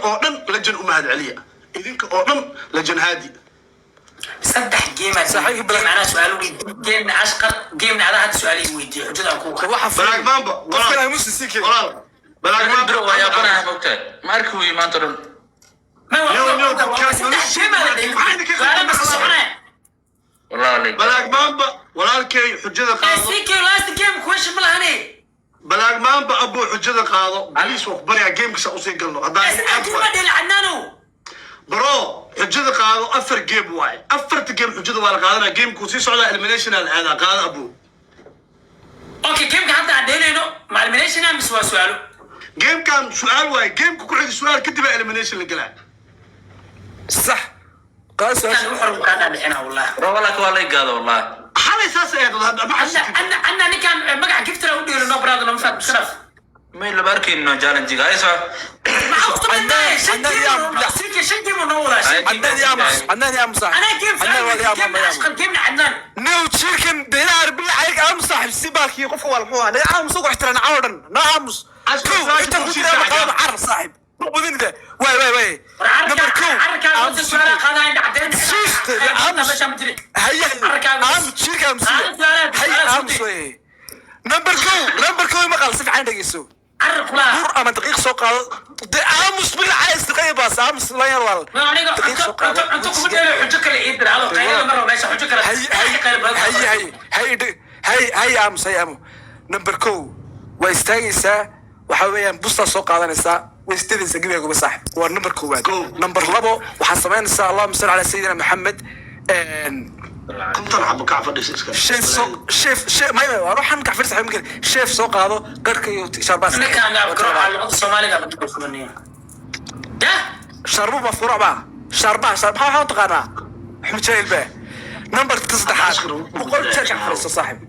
Oo dhan lajan u mahad celiya, idinka oo dhan lajan haadi. Saddex game. Saaxiibka game anaa su-aal weydiiyey, gamena Ashqar, gamena adaa hadda su-aalihii weydiiyey, xujadaan ku Waxa Balaag Mamba. Qofkan ay musi sii keen. Walaal, Balaag Mamba. Bro, waa yaabanahay, mogtahay, ma arki wey maanta dhan. Saddex game aa la dheelay, su-aala ma soconaya. Wallahi like. Balaag Mamba, walaalkay, xujada qaado. CK, last game question ma lahane. Balaag Mamba, abuu, xujada qaado please. Waa ku baryaa, gamekasa usii galno haddaan. Saddex game ma dheelay, Cadnaanow. Bro, xujada qaado. Afar game waaye, afarta game xujada waa la qaadanaa. Gamekuu sii socdaa, elimination aa la aadaa. Qaado, abuu. Okay, gameka hadda aan dheelayno ma elimination mise waa su-aalo? Gamekan su-aal waaye. Gameka ku xiga su-aal kadib aa elimination la galaa. Sax, qaado kan su-aasha. ugu xor kaa dhaadhicina, wallahi. Bro, wallahi waa lay gaado, wallahi. Xalay saas ahayd, ma xasuustid? Anna ninkan magaca giftera u dheelo, no brother, no mafaad sharaf. May laba arkayno challenge-ga ay soo. Maxaa u sameynaya? Shan Cadnaan game yaa oo CK, shan game oo noo wadaa, shan game. Cadnaan yaa aamus, Cadnaan yaa aamus. Anaa game Cadnaan waa yaa game aamus. Ashqar, gamena Cadnaan. New jirkan deena arbi ayg aamus saaxib, si baalkii qofka waa muxuu ahaa? Naga aamus, ugu ixtiraan caaw dhan, na aamus. Ashqar, Kow, su-aasha inta ku ku jira sii qaado carar saaxib budinida waay waay waay. Number 2. Cararkaaga wada su-aalaha qaadaya, indha cadeen. Sister, aamus. Meesha ma jiri. Haye. Cararkaaga. Aamus, jirka aamus. Qaado su-aalaha, haye su-aalaha. Aamus wey. Number 2, number 2, maqal, si fiican dhegeyso. Carar kulaha. Bur ama daqiiq soo qaado de. Aamus bil cays, daqiiq baas, aamus la yar wal. Aniga Daqiiq soo qaado. Cunto kuma dheelo, xujo kale ii dir ado qaylada mar meesha xujo kale. Hay hay hay hay hay hay hay, aamus, hay aamus. Number 1, waa istaagaysaa, waxa weeyaan bustaa soo qaadanaysaa, way istadaysaa gebiga saaxib. Waa number koowaad. Go. Number 2, waxaad samaynaysaa, allahuma salli calaa sayidina Maxamed, 50 xabo kac fadhiisa iska. Sheef soo sheef sheef may may, waa ruuxan kac fadhisa xabin. Sheef soo qaado, garhka iyo shaarbaas. Ninkaan afgaroca luqada Soomaaliga la kubanaya ya. Shaarbu ma furuc baa shaarbaha shaar maxaa waxaan taqaanaa Axmed Jaahil baa. Number saddexaad, 100 jeer kac fadhiiso saaxib,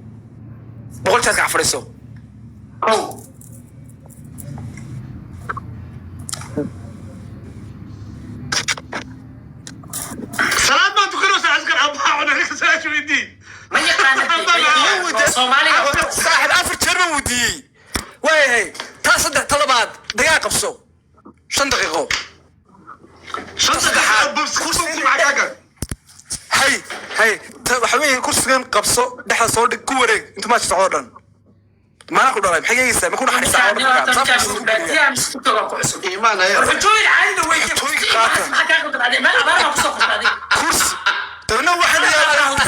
100 jeer kac fadhiiso. Kow. Salaad baan tukanaysaa, Askar abaa cuna ninka su-aasha weydii. Ma yaqaana Soomaaliga. Saaxib, afar jeer baan weydiiyey, waayahay. Taa saddex, ta labaad, dagaa qabso 5 daqiiqo. Shan Saddexaad. daqiiqo kursi maxaa? Hay hay, ta waxa weeye kursigan qabso, dhexda soo dhig, ku wareeg intuu maasha socdo dhan. Maana ku dhalay, maxay eegaysaa? Ma ku naxariisaa? Baadiyaha mise TikTok ku cusub? Iimaan ayaa. War xujooyin caadida weydiiya. Xujooyinka qaata. Maxaa kaa qaldan adiga? Meel abaar baa kusoo qortay adiga. Kursi dabna waxaan yaa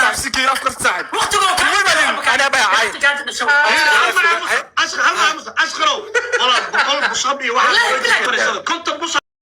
saaxib afkar saaxib. Waqtigoo kaa Anaa baa caay. waqti kaa dhasho. Hal mar aamus, Ashqar, hal mar aamus, Ashqarow. Walaal, 100 push-up iyo waxaa Wallahi bilahi. 50 push-up.